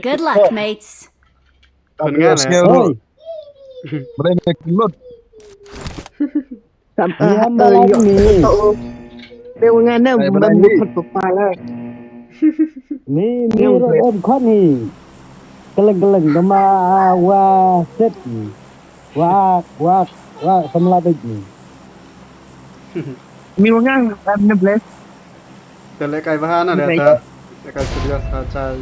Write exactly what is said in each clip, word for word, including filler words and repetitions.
Good luck, mates. Khun nga na. Oi. Brai ne lut. Tam Ni ah, hamba eh, lah yo. Ni. Te nga na Ai, ban brai ni. Mut pala. Ni ni ro em khot ni. Keleng keleng dama wa set ni. Wa wa wa samla bej ni. Mi wangang am ne bless. Ka lehkai bha na de ta. Lehkai serious ha chai.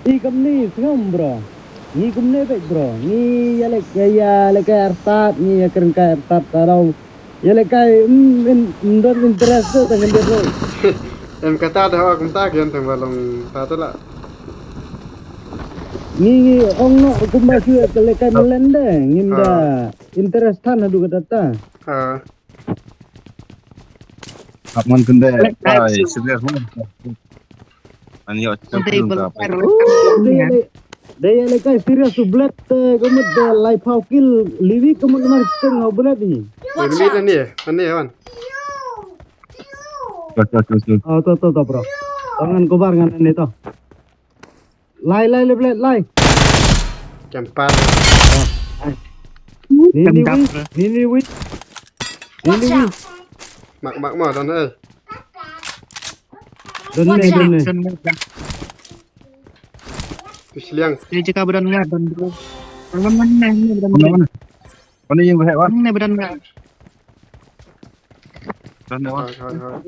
I kumne sngewbha bro. Ngi kumne bek bro. Ngi ïa lehkai ïa lehkai artat ngi ïa kren kai artat tarau. Ïa lehkai mm in don interest tu tangan dia bro. Em kata dah awak kumta kian tang balong ta tu lah. Ngi ngi ong no kumba shu ïa lehkai melen de ngim da interest tan haduh kata ta. Ha. Hap man kynde ai serious mo. An yo cham pun ka pai. Dei le dei le kai serious u blet ka mut da lai pau kil liwi ka mut mar steng u blet ni. Watch out. Ani ani wan. Tos tos tos tos. Oh to to to bro. Tangan kobar ngan ni to. Lai lai le blet lai. Kempat. Nini wi, nini wi. Nini wi. Mak mak ma don eh. Don ne don ne. Tu siliang. Ni jaka badan nga don bro. Mana mana ni badan nga. Mana yang bahaya wan? Ni badan nga. Don ne wan. Hai hai hai.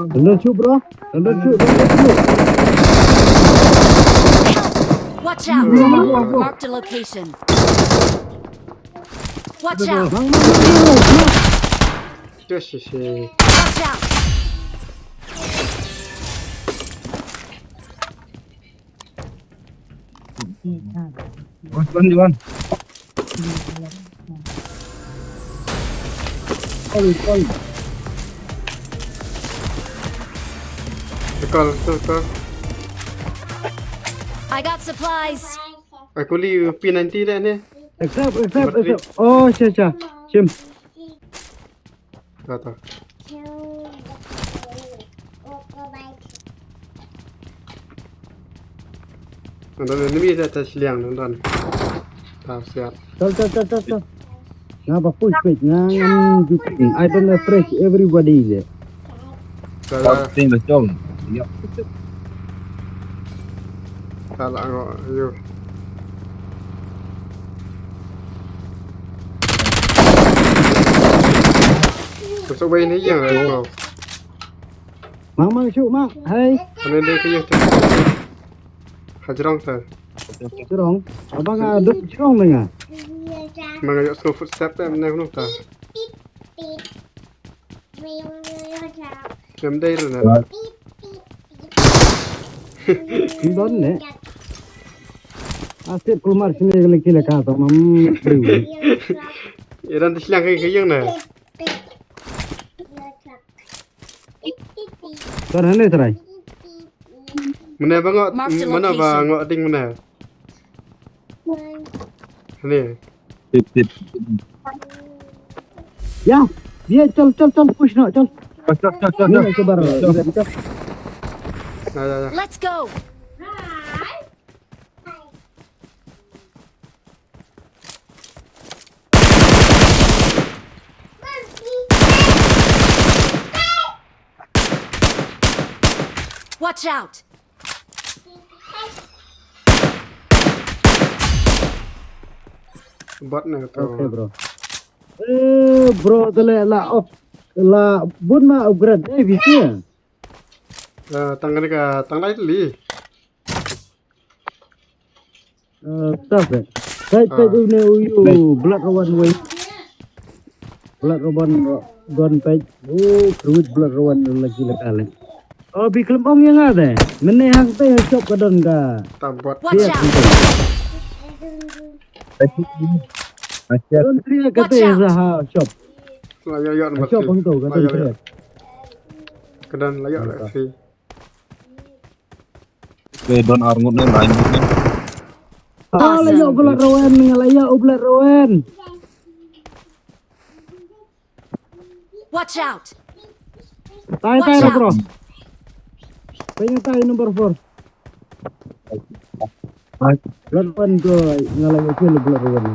Don't shoot, bro. Don't shoot, don't shoot. Watch out! Marked a location. Watch out! Watch out! Wan, wan, wan. Wan, wan. Call, call, call. I got supplies. Aku li P ninety dah ni. Accept, accept, accept. Oh, sha, sha. Shim. Kata. Nonton enemy dah atas liang nonton. Tau siap. Tau tau tau tau tau. Nga ba push page nga ngam juking. I don't refresh everybody je. Salah. Ting dah jom. Yep. Salah ngok. Ayo. Masuk bayi ni yang aku. Mang mang shu mang. Hai. Mana dia ke ya? Hajrong sa. Hajrong. Abang ada hajrong dengan. Mang ayok slow footstep tak mana aku tak. Kem dai runa. Don ne. Asip kulmar sini kali kila kata mam. Iran tislang kai kayang na. Tar hane trai. Mana ba ngok, mana ba ngok ding mana. Hane. Tip tip. Ya, dia chal chal chal push no chal. Chal chal chal chal. Ni ke bar. Ya ya ya. Let's go. Watch out. Bot na to. Okay bro. Eh bro tele la op la bun ma upgrade eh bisi. Eh tang ni ka tang lai li. Eh tap eh. Kai kai du ne uyu blood one way. Blood one gun page. Oh kruid blood one lagi la kale. Oh, bi khlem ong ïa nga de. Mynne hangtei ha shop ka don ka. Tam bot. Watch out! Don three ka ha shop. La ïa ïa. Ha shop hangto ka don three. Ka don la ïa la three. Ke don ar ngut ne, lai ngut ne. Ah, la ïa u Blood Rowan, la ïa u Blood Rowan. Watch out! Tai, tai, bro. Pyntai number four. Blood Rowan ko, nga la ïa kill Blood Rowan.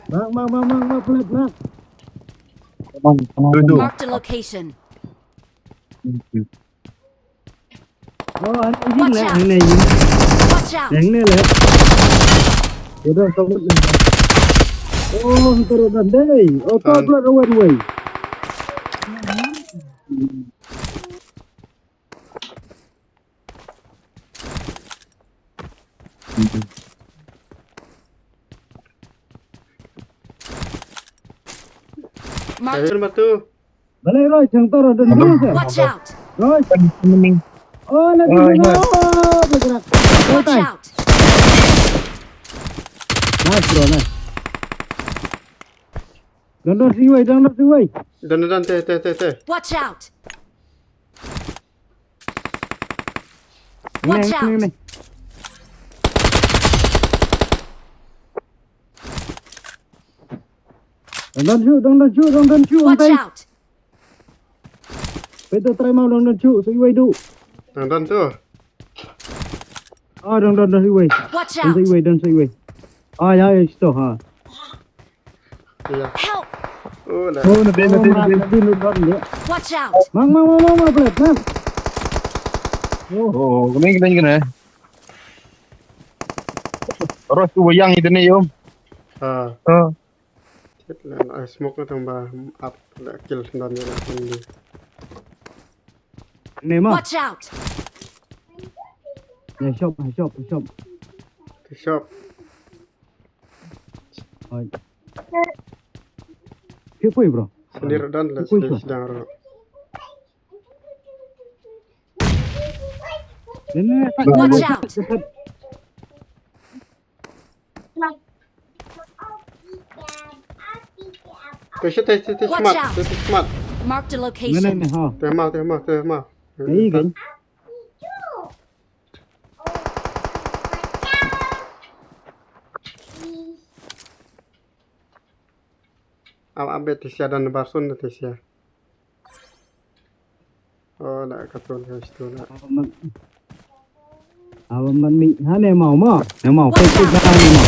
Mak, mak, mak, mak, mak, Blood, mak. Marked a location. Oh, hangne ïing leh, hangne ïing. Watch out! Hangne leh. Ïa da, sawut leh. Oh, hangne ïing leh. Oh, to pula ka wan wei. Mark. Balei Roy, chang to Roy, don Roy. Watch out! Roy. Oh, na di na. Oh, bergerak. Watch out! Nice bro, nice. Don don siwei, don don siwei. Don don te te te te. Watch out! Watch out! Dang dang shu, dang dang shu, dang dang shu. Watch out! Peit to trai mau dang dang shu, sa iwei du. Dang dang shu. Ah, dang dang dang iwei. Watch out! Dang sa iwei, dang sa iwei. Ah, ya ya, sito ha. Help! Oh, na dei, na dei, na dei. Watch out! Mang mang mang mang mang pelet mang. Oh, oh, kena kena kena. Terus tu wayang itu ni, Om. Ha. Ha. Chet la, ah, smoke na tang ba up la kill sendon ni la ni. Ni ma. Watch out! Ni shop, ni shop, ni shop. Ni shop. Oi. Kipui, bro. Sini redan la sini sedang ro. Ni ni. Watch out! Te shi te te te smat, te te smat. Marked a location. Te ma, te ma, te ma. Ei kan. Am am bet te sia dan barsun te sia. Oh, na ka ton ka sto na. Awan man mi ha ne mau ma. Ne mau. Pek pek na ne mau.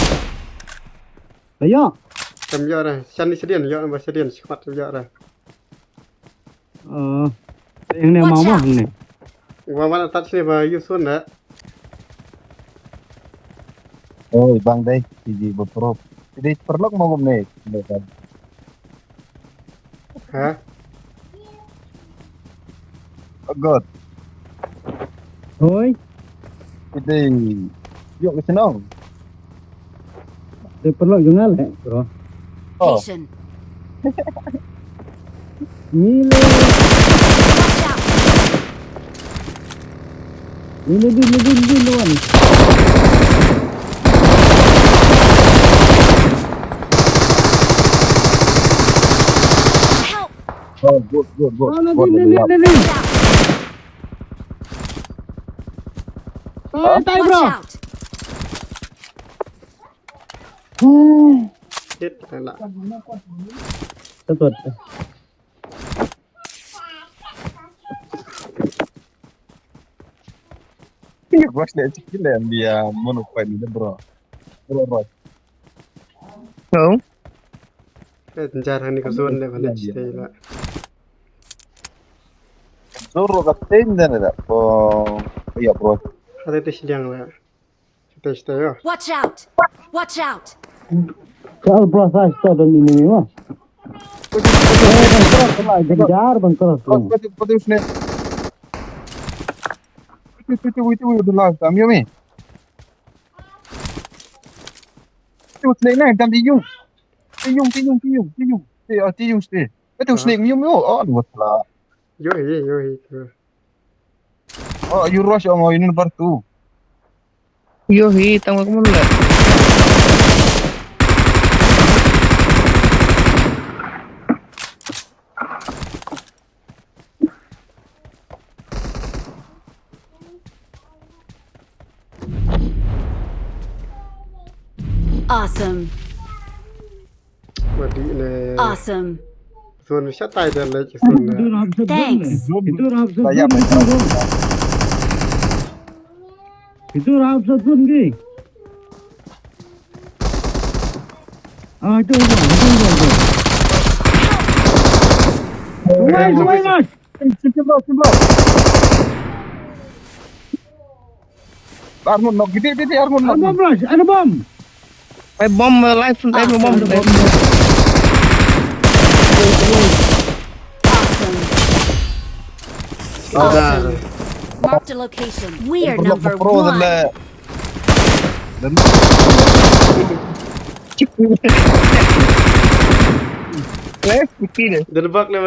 Ayo. Kam yo ra. Shan ni sedian yo ba sedian skwat yo ra. Oh. Yang ne mau ma ne. Wa mana tat sini ba yusun na. Oh, bang dai. Sidi ba pro. Sidi perlok mau gum ne. Ha? Agot. Hoi. Ite yok ke senong. Te perlu juga le, bro. Oh. Location. Ni le. Watch out! Ni, ni, ni, ni, ni, ni, ni. Help! Oh, good, good, good. Oh, ni, good, ni, ni, good. Ni, ni. Huh? Tai, tai, bro. Watch out! Shit, kena. Takut. Iya, bos, lihat sikit lah yang dia mono fight ni, bro. Bro, bro. Tahu? Eh, njar hani ka zone le bane chite la. Zone ro ka tem dan da. Oh, iya, bro. Hade te shiliang la. Chite chite yo. Watch out! Watch out! Kal bro, sa sto dan ini ni ma. Bang cross la, janjar bang cross. Pati pati usne. Pati pati pati pati last time yo me. Pati usne na dan di yung. Ti yung, ti yung, ti yung, ti yung. Ti, ah, ti yung ste. Betul sneak myu myu. Oh, dua telah. Yo hi, yo hi. Oh, you rush on, you need bar tu. Yo hi, tang aku mana? Awesome. Mati ne. Awesome. Sun sha tai dan le sun ne. Thanks. Itu rap sa. Itu rap sa. Itu rap sa sun ki. Ah, itu itu itu. Wait, wait, wait. Simple, simple. Armor knock, gede, gede, armor knock. Ada bom, Raj, ada bom. Eh, bom, eh, live, eh, bom, eh. Awesome. Marked a location. We are number one. Live, gede. Derbak le